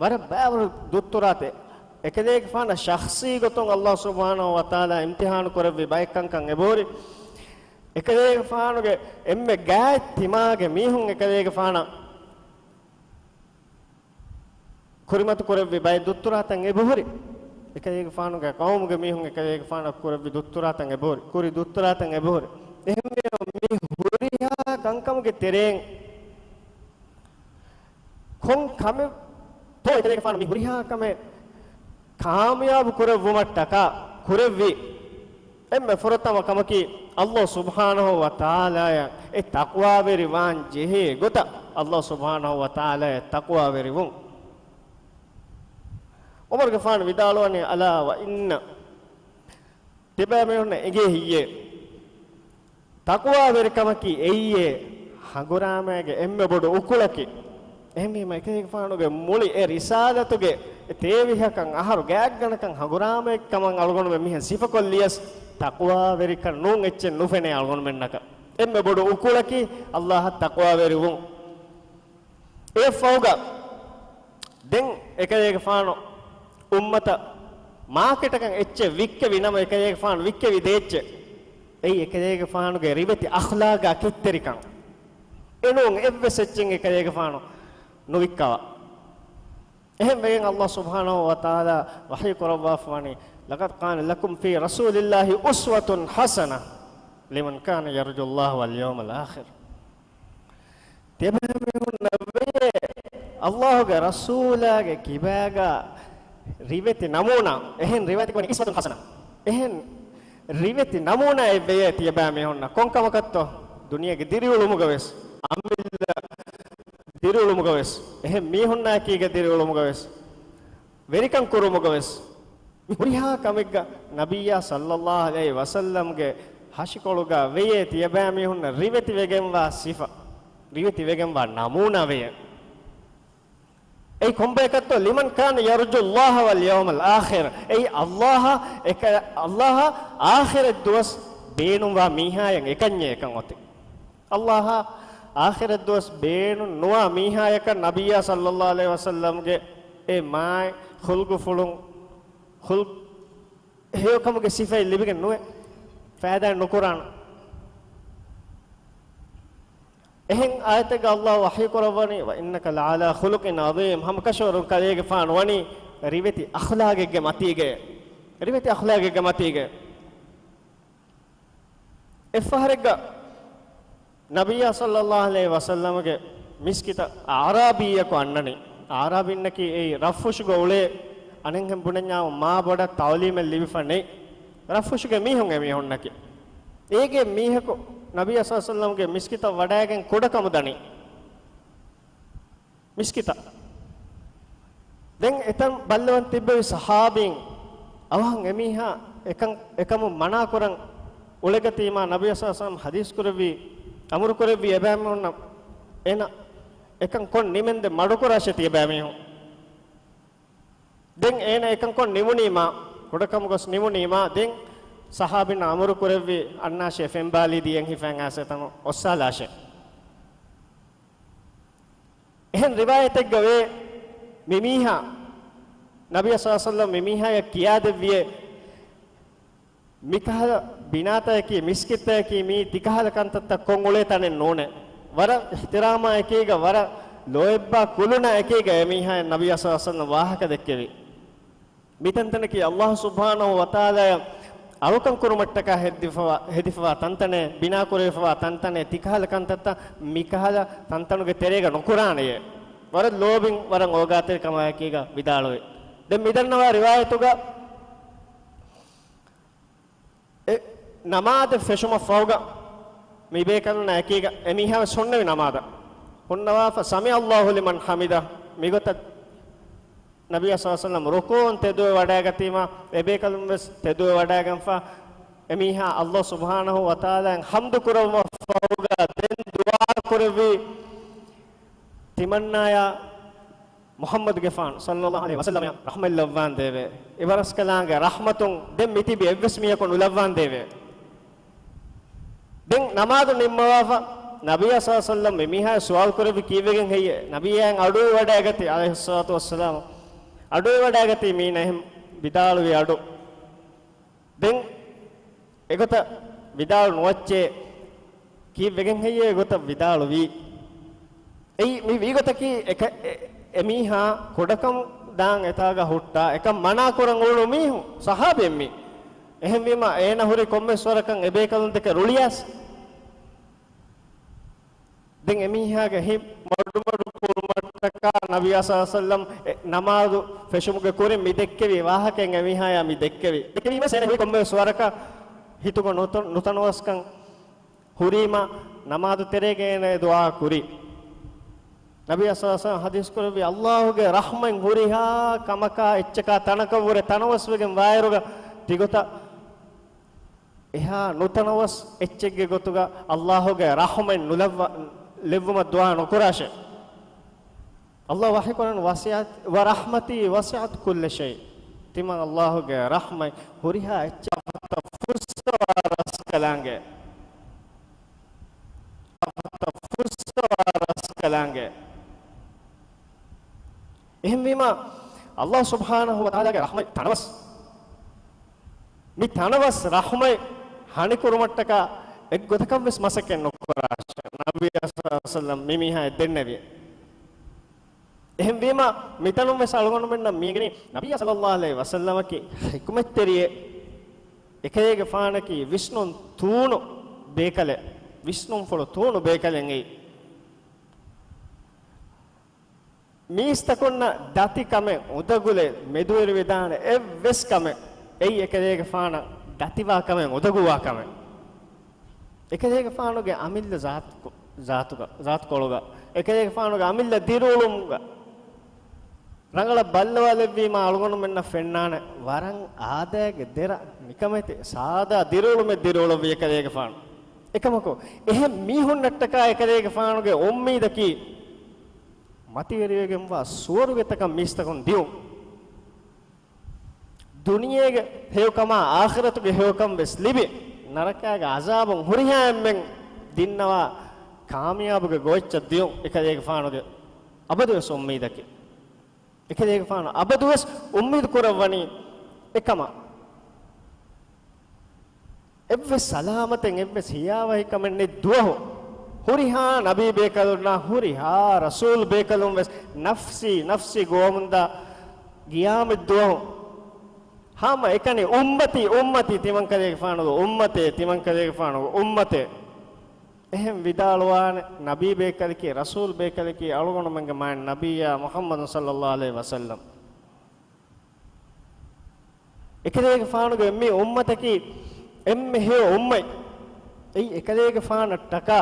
ވަރަށް ބައިވަރު ދުއްތުރާތެއް. އެކަލޭގެފާނަށް ޝަޚްޞީ ގޮތުން ﷲ ސުބްޙާނަހޫ ވަތަޢާލާ އިމްތިޙާނު ކުރެއްވި ބައެއްކަންކަން އެބަހުރި. އެކަލޭގެފާނުގެ އެންމެ ގާތް ތިމާގެ މީހުން އެކަލޭގެފާނަށް ކުރިމަތި ކުރެއްވި ބައެއް ދުއްތުރާތައް އެބަހުރި. އެކަލޭގެފާނުގެ ޤައުމުގެ މީހުން އެކަލޭގެފާނަށް ކުރެއްވި ދުއްތުރާތައް އެބަހުރި. ކުރި ދުއްތުރާތައް އެބަހުރި. އެހެންވެ މި ހުރިހާ ކަންކަމުގެ ތެރެއިން ކޮން ކަމެއް ތޯ އެކަލޭގެފާނު މި ހުރިހާ ކަމެއް ކާމިޔާބު ކުރެއްވުމަށްޓަކާ ކުރެއްވީ؟ އެންމެ ފުރަތަމަ ކަމަކީ، ﷲ ސުބްޙާނަހޫ ވަތަޢާލާއަށް އެ ތަޤްވާވެރިވާން ޖެހޭ ގޮތަށް ﷲ ސުބްޙާނަހޫ ވަތަޢާލާއަށް ތަޤްވާވެރިވުން. ޢުމަރުގެފާނު ވިދާޅުވަނީ، އަލާ ވައިންނަ، ތިބާމީހުންނަށް އެނގޭ ހިއްޔޭ، ތަޤްވާވެރިކަމަކީ އެއީއޭ، ހަނގުރާމައިގެ އެންމެ ބޮޑު އުކުޅަކީ. އެހެންވީމަ އެކަލޭގެފާނުގެ މުޅި އެ ރިސާލަތުގެ އެ ތޭވިހަކަށް އަހަރު ގާތްގަނޑަކަށް ހަނގުރާމައެއްކަމަށް އަޅުގަނޑުމެން މިހެން ސިފަކޮށްލިޔަސް، ތަޤްވާވެރިކަން ނޫން އެއްޗެއް ނުފެނޭ އަޅުގަނޑުމެންނަކަށް. އެންމެ ބޮޑު އުކުޅަކީ ﷲ އަށް ތަޤްވާވެރިވުން. އެއަށްފަހުގަ ދެން އެކަލޭގެފާނު އުއްމަތަށް މާކެޓަކަށް އެއްޗެއް ވިއްކެވި ނަމަ، އެކަލޭގެފާނު ވިއްކެވި ދޭއްޗެއް، އެއީ އެކަލޭގެފާނުގެ ރިވެތި އަޚްލާގާ ކެތްތެރިކަން. އެނޫން އެއްވެސް އެއްޗެއް އެކަލޭގެފާނު ނުވިއްކަވާ. އެހެންވެގެން ﷲ ސުބްޙާނަހޫ ވަތަޢާލާ ވަޙީ ކުރައްވާފަވަނީ، لقد كان لكم في رسول الله أسوة حسنة لمن كان يرجو الله واليوم الآخر. ތިޔަބައިމީހުންނަށްވެޔޭ، ﷲގެ ރަސޫލާގެ ކިބާގާ ރިވެތި ނަމޫނާ، އެހެން ރިވާޔަތެއް ވަނީ އިސްވަތުން ޙަސަނަ. އެހެން ރިވެތި ނަމޫނާއެއްވެޔޭ ތިޔަބައިމީހުންނަށް. ކޮންކަމަކަށްތޯ؟ ދުނިޔޭގެ ދިރިއުޅުމުގަވެސް، އަމިއްލަ ދިރިއުޅުމުގަވެސް، އެހެން މީހުންނާއެކީގަ ދިރިއުޅުމުގަވެސް، ވެރިކަން ކުރުމުގަވެސް، މި ހުރިހާ ކަމެއްގަ ނަބިއްޔާ ޞައްލައްލާހު ޢަލައިހި ވަސައްލަމްގެ ހަށިކޮޅުގަ ވެޔޭ ތިޔަބައިމީހުންނަށް ރިވެތިވެގެންވާ ސިފަ، ރިވެތިވެގެންވާ ނަމޫނާ ވެޔޭ. އެއީ ކޮންބަޔަކަށްތޯ؟ لمن كان يرجو الله واليوم الآخر. އެއީ ﷲ އެކަ-، ﷲ އާޚިރަތް ދުވަސް ބޭނުންވާ މީހާޔަށް އެކަންޏޭ އެކަން އޮތީ. ﷲ އާޚިރަތް ދުވަސް ބޭނުން ނުވާ މީހާޔަކަށް ނަބިއްޔާ ޞައްލައްލާހު ޢަލައިހި ވަސައްލަމްގެ އެ މާތް ޚުލްޤުފުޅުން، ޚުލްޤު ހެޔޮކަމުގެ ސިފައެއް ލިބިގެން ނުވޭ، ފައިދާއެއް ނުކުރާނެ. އެހެން އާޔަތެއްގަ ﷲ ވަޙީ ކުރައްވަނީ، وإنك لعلى خلق عظيم، ހަމަކަށަވަރުން ކަލޭގެފާނު ވަނީ ރިވެތި އަޚްލާގެއްގެ މަތީގައޭ، ރިވެތި އަޚްލާގެއްގެ މަތީގައޭ. އެއްފަހަރެއްގަ ނަބިއްޔާ ޞައްލައްލާހު ޢަލައިހި ވަސައްލަމްގެ މިސްކިތަށް އަޢްރާބީއަކު އަންނަނީ. އަޢްރާބީންނަކީ އެއީ ރަށްފުށުގަ އުޅޭ، އަނެއްހެން ބުނަންޏާ މާ ބޮޑަށް ތަޢުލީމެއް ލިބިފަ ނެތް ރަށްފުށުގެ މީހުން އެމީހުންނަކީ. އޭގެ މީހަކު ނަބިއްޔާ ޞައްލައްލާހު ޢަލައިހި ވަސައްލަމްގެ މިސްކިތަށް ވަޑައިގެން ކުޑަކަމު ދަނީ. މިސްކިތަށް. ދެން އެތަން ބައްލަވަން ތިއްބެވި ޞަޙާބީން އަވަހަށް އެމީހާ އެކަން، އެކަމުން މަނާކުރަން އުޅެގަތީމާ، ނަބިއްޔާ ޞައްލައްލާހު ޢަލައިހި ވަސައްލަމް ޙަދީޘް ކުރެއްވި، އަމުރު ކުރެއްވި އެބައިމީހުންނަށް އޭނަ އެކަން ކޮށް ނިމެންދެން މަޑުކުރާށޭ ތިޔަބައިމީހުން. ދެން އޭނަ އެކަން ކޮށް ނިމުނީމާ، ކުޑަކަމުގަ ގޮސް ނިމުނީމާ، ދެން ޞަޙާބީންނަށް އަމުރު ކުރެއްވި އަންނާށޭ ފެންބާލީ ދީއެއް ހިފައިން އައިސް އެތަނުން އޮއްސާލާށޭ. އެހެން ރިވާޔަތެއްގަ ވޭ، މި މީހާ، ނަބިއްޔާ ޞައްލައްލާހު ޢަލައިހި ވަސައްލަމް މި މީހާޔަށް ކިޔާދެއްވިއޭ، މިކަހަލަ ބިނާތަކަކީ، މިސްކިތްތަކަކީ މީ ތިކަހަލަ ކަންތައްތައް ކޮށް އުޅޭ ތަނެއް ނޫނޭ. ވަރަށް އިޙްތިރާމާ އެކީގަ، ވަރަށް ލޯތްބާ ކުލުނާ އެކީގަ އެ މީހާޔަށް ނަބިއްޔާ ޞައްލައްލާހު ޢަލައިހި ވަސައްލަމް ވާހަކަ ދެއްކެވި. މިތަންތަނަކީ ﷲ ސުބްޙާނަހޫ ވަތަޢާލާޔަށް އަޅުކަން ކުރުމަށްޓަކާ ހެދިފަވާ، ހެދިފަވާ ތަންތަނެއް، ބިނާކުރެވިފަވާ ތަންތަނެއް، ތިކަހަލަ ކަންތައްތައް މިކަހަލަ ތަންތަނުގެ ތެރޭގަ ނުކުރާނެޔޭ. ވަރަށް ލޯބިން، ވަރަށް އޯގާތެރިކަމާއެކީގަ ވިދާޅުވި. ދެން މިދަންނަވާ ރިވާޔަތުގަ އެ ނަމާދެއް ފެށުމަށްފަހުގަ މިބޭކަލުންނާ އެކީގަ އެމީހާވެސް ހުންނެވި ނަމާދަށް ހުންނަވާފަ، سمع الله لمن حمده، މިގޮތަށް ނަބިއްޔާ ޞައްލައްލާހު ޢަލައިހި ވަސައްލަމް ރުކޫޢުން ތެދުވެ ވަޑައިގަތީމާ، އެބޭކަލުންވެސް ތެދުވެ ވަޑައިގެންފަ، އެމީހާ ﷲ ސުބްޙާނަހޫ ވަތަޢާލާއަށް ޙަމްދު ކުރުމަށްފަހުގަ ދެން ދުޢާ ކުރެއްވި، ތިމަންނާޔާ މުޙައްމަދުގެފާނު ޞައްލައްލާހު ޢަލައިހި ވަސައްލަމައަށް ރަޙްމަތް ލައްވާނދޭވެ. އެވަރަސްކަލާނގެ ރަޙްމަތުން ދެން މިތިބި އެއްވެސް މީހަކު ނުލައްވާނދޭވެ. ދެން ނަމާދު ނިންމަވާފަ، ނަބިއްޔާ ޞައްލައްލާހު ޢަލައިހި ވަސައްލަމް މި މީހާޔަށް ސުވާލު ކުރެއްވި ކީއްވެގެން ހެއްޔޭ؟ ނަބިއްޔާ އަޑުއިވަޑައިގަތީ، ޢަލައިހިއްޞަލާތު ވައްސަލާމް އަޑުއިވަޑައިގަތީ މީނަ އެހެން ވިދާޅުވި އަޑު. ދެން އެގޮތަށް ވިދާޅު ނުވައްޗޭ، ކީއްވެގެން ހެއްޔޭ އެގޮތަށް ވިދާޅުވީ؟ އެއީ މި ވީގޮތަކީ އެކަ-، އެ-، އެމީހާ ކުޑަކަމު ދާން އެތާގަ ހުއްޓާ، އެކަން މަނާ ކުރަން އުޅުނު މީހުން، ޞަޙާބީން މީ. އެހެންވީމަ، އޭނަ ހުރީ ކޮންމެސް ވަރަކަށް އެބޭކަލުން ދެކެ ރުޅިޔާސް. ދެން އެމީހާގެ ހިތް މޮޑުމޮޑު ކުރުމަށްޓަކާ ނަބިއްޔާ ޞައްލައްލާހު ޢަލައިހި ވަސައްލަމް އެ ނަމާދު ފެށުމުގެ ކުރިން މި ދެއްކެވި ވާހަކައެއް އެމީހާޔާ މި ދެއްކެވި. ދެއްކެވީމަ އޭނަ ހުރީ ކޮންމެސް ވަރަކަށް ހިތުގަ ނުތަ-، ނުތަނަވަސްކަން ހުރީމަ، ނަމާދު ތެރޭގައި އޭނަ ދުޢާ ކުރީ. ނަބީ ޞައްލަﷲު ޢަލައިހި ވަސައްލަމަ ޙަދީޘް ކުރެއްވި، ﷲގެ ރަޙްމަތް ހުރިހާ ކަމަކާ އެއްޗަކާ ތަނަކަށްވުރެ ތަނަވަސްވެގެން ވާއިރުގަ ތިގޮތަށް އެހާ ނުތަނަވަސް އެއްޗެއްގެ ގޮތުގަ ﷲގެ ރަޙްމަތް ނުލައްވަ-، ލެއްވުމަށް ދުޢާ ނުކުރާށޭ. ﷲ ވަޙީ ކުރަން، "ވަސިޢަތް، ވަރަޙްމަތީ ވަސިޢަތް ކުއްލަ ޝައި." ތިމަން ﷲގެ ރަޙްމަތް ހުރިހާ އެއްޗާ ފައްތަ ފުއްސަވާ ރަސްކަލާނގެ. ފައްތަ ފުއްސަވާ ރަސްކަލާނގެ. އެހެންވީމަ، ﷲ ސުބްޙާނަހޫ ވަތަޢާލާގެ ރަޙްމަތް ތަނަވަސް. މި ތަނަވަސް ރަޙްމަތް ހަނިކުރުމަށްޓަކާ އެއްގޮތަކަށްވެސް މަސައްކަތް ނުކުރާށޭ. ނަބިއްޔާ ޞައްލަﷲު ޢަލައިހި ވަސައްލަމަ މި މީހާ އެއްދެންނެވި. އެހެންވީމަ، މިތަނުން ވެސް އަޅުގަނޑުމެންނަށް މިއިނގެނީ، ނަބިއްޔާ ޞައްލަﷲު ޢަލައިހި ވަސައްލަމަކީ ޙިކުމަތްތެރިއެއް، އެކަލޭގެފާނަކީ ވިސްނުން ތޫނު ބޭކަލެއް، ވިސްނުންފުޅު ތޫނު ބޭކަލެއް އެއީ. މީސްތަކުންނަށް ދަތި ކަމެއް އުނދަގުލެއް މެދުވެރިވެދާނެ އެއްވެސް ކަމެއް އެއީ އެކަލޭގެފާނަށް ދަތިވާ ކަމެއް އުނދަގޫވާ ކަމެއް. އެކަލޭގެފާނުގެ އަމިއްލަ ޒާތު-، ޒާތުގަ-، ޒާތުކޮޅުގަ، އެކަލޭގެފާނުގެ އަމިއްލަ ދިރިއުޅުމުގަ ރަނގަޅަށް ބައްލަވާލެއްވީމާ އަޅުގަނޑުމެންނަށް ފެންނާނެ ވަރަށް އާދައިގެ ދެރަ ނިކަމެތި ސާދާ ދިރިއުޅުމެއް ދިރިއުޅުއްވި އެކަލޭގެފާނު. އެކަމަކު، އެހެން މީހުންނަށްޓަކާ އެކަލޭގެފާނުގެ އުއްމީދަކީ މަތިވެރިވެގެންވާ ސުވަރުގެތަކަށް މީސްތަކުން ދިއުން. ދުނިޔޭގެ ހެޔޮކަމާ އާޚިރަތުގެ ހެޔޮކަން ވެސް ލިބި، ނަރަކާގެ އަޒާބުން ހުރިހާ އެންމެން ދިންނަވާ ކާމިޔާބުގެ ގޯއްޗަށް ދިއުން އެކަލޭގެފާނުގެ އަބަދުވެސް އުއްމީދަކީ. އެކަލޭގެފާނު އަބަދުވެސް އުއްމީދު ކުރައްވަނީ އެކަމަށް. އެއްވެސް ސަލާމަތެއް، އެއްވެސް ހިޔާވަހިކަމެއް ނެތް ދުވަހު، ހުރިހާ ނަބީ ބޭކަލުންނާ، ހުރިހާ ރަސޫލް ބޭކަލުން ވެސް ނަފްސީ، ނަފްސީ ގޮވަމުންދާ ގިޔާމަތް ދުވަހު ހަމަ އެކަނި އުއްމަތީ، އުއްމަތީ، ތިމަންކަލޭގެފާނުގެ އުއްމަތޭ، ތިމަންކަލޭގެފާނުގެ އުއްމަތޭ. އެހެން ވިދާޅުވާނެ ނަބީ ބޭކަލަކީ، ރަސޫލް ބޭކަލަކީ، އަޅުގަނޑުމެންގެ މާތް ނަބިއްޔާ މުޙައްމަދު ޞައްލަﷲު ޢަލައިހި ވަސައްލަމް. އެކަލޭގެފާނުގެ މި އުއްމަތަކީ އެންމެ ހެޔޮ އުއްމަތް. އެއީ އެކަލޭގެފާނަށްޓަކާ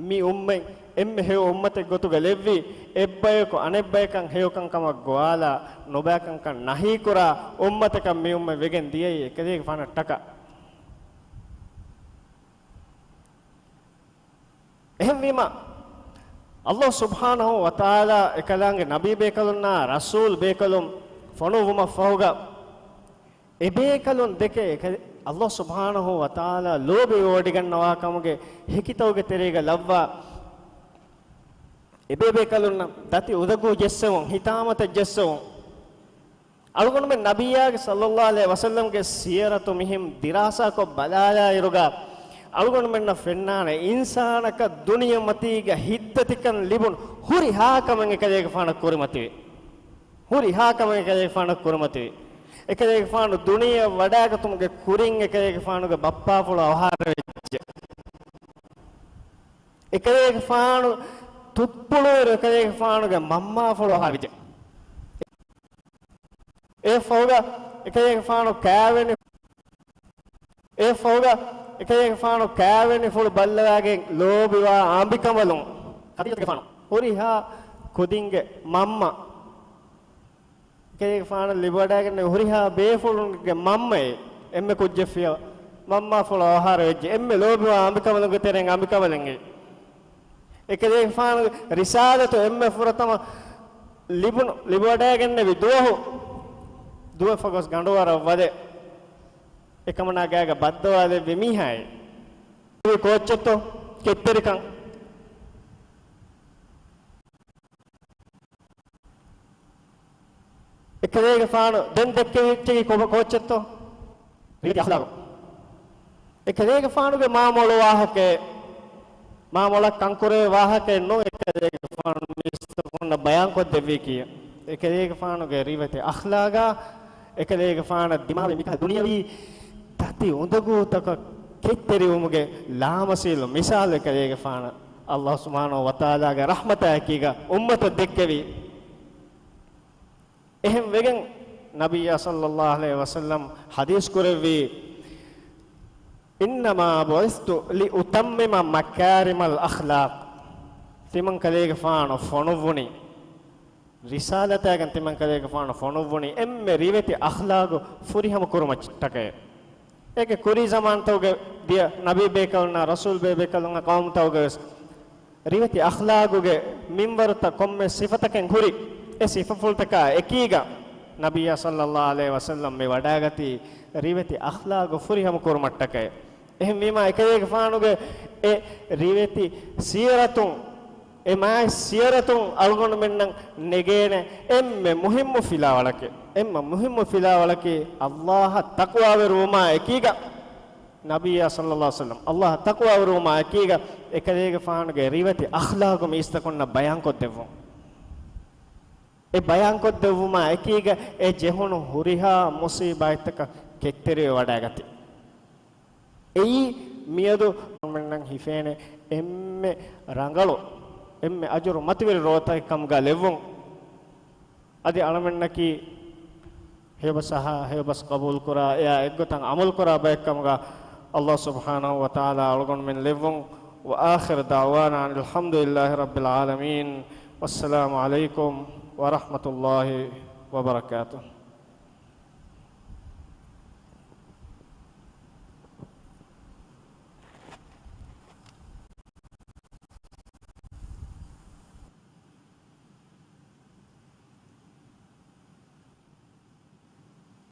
މި އުއްމަތް އެންމެ ހެޔޮ އުއްމަތެއް ގޮތުގަ ލެއްވީ، އެއްބަޔަކު އަނެއްބަޔަކަށް ހެޔޮކަން ކަމަށް ގޮވާލާ ނުބައިކަންކަން ނަހީކުރާ އުއްމަތަކަށް މި އުއްމަތް ވެގެން ދިޔައީ އެކަލޭގެފާނަށްޓަކާ. އެހެންވީމަ، ﷲ ސުބްޙާނަހޫ ވަތަޢާލާ އެކަލާނގެ ނަބީ ބޭކަލުންނާ ރަސޫލް ބޭކަލުން ފޮނުއްވުމަށްފަހުގަ، އެބޭކަލުން ދެކެ އެކަ-، ﷲ ސުބްޙާނަހޫ ވަތަޢާލާ ލޯބިވެވޮޑިގަންނަވާ ކަމުގެ ހެކިތަކުގެ ތެރޭގަ ލައްވާ، އެބޭބޭކަލުންނަށް ދަތި އުނދަގޫ ޖެއްސެވުން، ހިތާމަތައް ޖެއްސެވުން. އަޅުގަނޑުމެން ނަބިއްޔާގެ ޞައްލަﷲު ޢަލައިހި ވަސައްލަމްގެ ސީރަތު މިހެން ދިރާސާކޮށް ބަލާލާއިރުގަ، އަޅުގަނޑުމެންނަށް ފެންނާނެ އިންސާނަކަށް ދުނިޔެމަތީގަ ހިތްދަތިކަން ލިބުނު ހުރިހާ ކަމެއް އެކަލޭގެފާނަށް ކުރިމަތިވި. ހުރިހާ ކަމެއް އެކަލޭގެފާނަށް ކުރިމަތިވި. އެކަލޭގެފާނު ދުނިޔެއަށް ވަޑާގަތުމުގެ ކުރިން އެކަލޭގެފާނުގެ ބައްޕާފުޅު އަވަހާރަވެއްޖެ. އެކަލޭގެފާނު ތުއްޕުޅުއިރު އެކަލޭގެފާނުގެ މަންމާފުޅު އަވަހާރަވެއްޖެ. އެ ފަހުގަ އެކަލޭގެފާނު ކާވެނި، އެ ފަހުގަ އެކަލޭގެފާނު ކާވެނިފުޅު ބައްލަވާގެން ލޯބިވާ އަނބިކަނބަލުން، ޚަދީޖަތުގެފާނު ހުރިހާ ކުދިންގެ މަންމަ، އެކަލޭގެފާނަށް ލިބިވަޑައިގެންނެވި ހުރިހާ ބޭފުޅުންގެ މަންމައެއް، އެންމެ ކުއްޖެއްފިޔަވަ، މަންމާފުޅު އަވަހާރަވެއްޖެ. އެންމެ ލޯބިވާ އަނބިކަނބަލުންގެ ތެރެއިން އަނބިކަނބަލެއް އެއީ. އެކަލޭގެފާނުގެ ރިސާލަތު އެންމެ ފުރަތަމަ ލިބުނު، ލިބިވަޑައިގެންނެވި ދުވަހު، ދުވެފަ ގޮސް ގަނޑުވަރަށް ވަދެ، އެކަމަނާ ގާގަ ބައްދަވާލެއްވި މީހާއެއް. ކޯއްޗެއްތޯ ކެތްތެރިކަން؟ އެކަލޭގެފާނު ދެން ދެއްކެވިއްޖެ ކޮބަ-، ކޯއްޗެއްތޯ؟ ރީތި އަޚްލާގު. އެކަލޭގެފާނުގެ މާ މޮޅު ވާހަކައެއް، މާ މޮޅަށް ކަންކުރެވޭ ވާހަކައެއް ނޫން އެކަލޭގެފާނު މީސްތަކުންނަށް ބަޔާންކޮށްދެއްވީކީ. އެކަލޭގެފާނުގެ ރިވެތި އަޚްލާގާ، އެކަލޭގެފާނަށް ދިމާވި މިކަހަލަ ދުނިޔަވީ ދަތި އުނދަގޫތަކަށް ކެތްތެރިވުމުގެ ލާމަސީލު މިސާލު އެކަލޭގެފާނަށް ﷲ ސުބްޙާނަހޫ ވަތަޢާލާގެ ރަޙްމަތާއެކީގަ އުއްމަތަށް ދެއްކެވި. އެހެން ވެގެން ނަބިއްޔާ ޞައްލަﷲު ޢަލައިހި ވަސައްލަމް ޙަދީޘް ކުރެއްވީ، إنما بعثت لأتمم مكارم الأخلاق. ތިމަން ކަލޭގެފާނު ފޮނުއްވުނީ، ރިސާލަތާގެން ތިމަން ކަލޭގެފާނު ފޮނުއްވުނީ އެންމެ ރިވެތި އަޚްލާގު ފުރިހަމަ ކުރުމަށްޓަކައި. އޭގެ ކުރީ ޒަމާންތަކުގެ ދިޔަ ނަބީ ބޭކަލުންނާ ރަސޫލް ބޭބޭކަލުންނާ ޤައުމުތަކުގެ ވެސް ރިވެތި އަޚްލާގުގެ މިންވަރުތައް ކޮންމެ ސިފަތަކެއް ހުރި. އެ ސިފަފުޅުތަކާ އެކީގަ ނަބިއްޔާ ޞައްލައްލާހު ޢަލައިހި ވަސައްލަމް މި ވަޑާގަތީ ރިވެތި އަޚްލާގު ފުރިހަމަ ކުރުމަށްޓަކައި. އެހެންވީމާ އެކަލޭގެފާނުގެ އެ ރިވެތި ސީރަތުން، އެ މާތް ސީރަތުން އަޅުގަނޑުމެންނަށް ނެގޭނެ އެންމެ މުހިއްމު ފިލާވަޅަކީ، އެންމެ މުހިއްމު ފިލާވަޅަކީ އައްލާހަށް ތަޤްވާވެރިވުމާ އެކީގަ، ނަބިއްޔާ ޞައްލައްލާހު ޢަލައިހި ވަސައްލަމް އައްލާހަށް ތަޤްވާވެރިވުމާ އެކީގަ އެކަލޭގެފާނުގެ ރިވެތި އަޚްލާގު މީސްތަކުންނަށް ބަޔާންކޮށްދެއްވުން. އެ ބަޔާންކޮށްދެއްވުމާ އެކީގަ އެ ޖެހުނު ހުރިހާ މުޞީބާތްތަކަށް ކެތްތެރިވެ ވަޑައިގަތީ. އެއީ މިއަދު އަޅުމެންނަށް ހިފޭނެ އެންމެ ރަނގަޅު، އެންމެ އަޖުރު މަތިވެރި ރޯތަކެއް ކަމުގަ ލެއްވުން. އަދި އަޅުމެންނަކީ ހެޔޮބަސް އަހާ، ހެޔޮބަސް ޤަބޫލުކުރާ، އެއާ އެއްގޮތަށް ޢަމަލުކުރާ ބައެއްކަމުގަ އައްލާހު ސުބްޙާނަހު ވަތަޢާލާ އަޅުގަނޑުމެން ލެއްވުން. وآخر دعوانا أن الحمد لله رب العالمين. والسلام عليكم ورحمة الله وبركاته.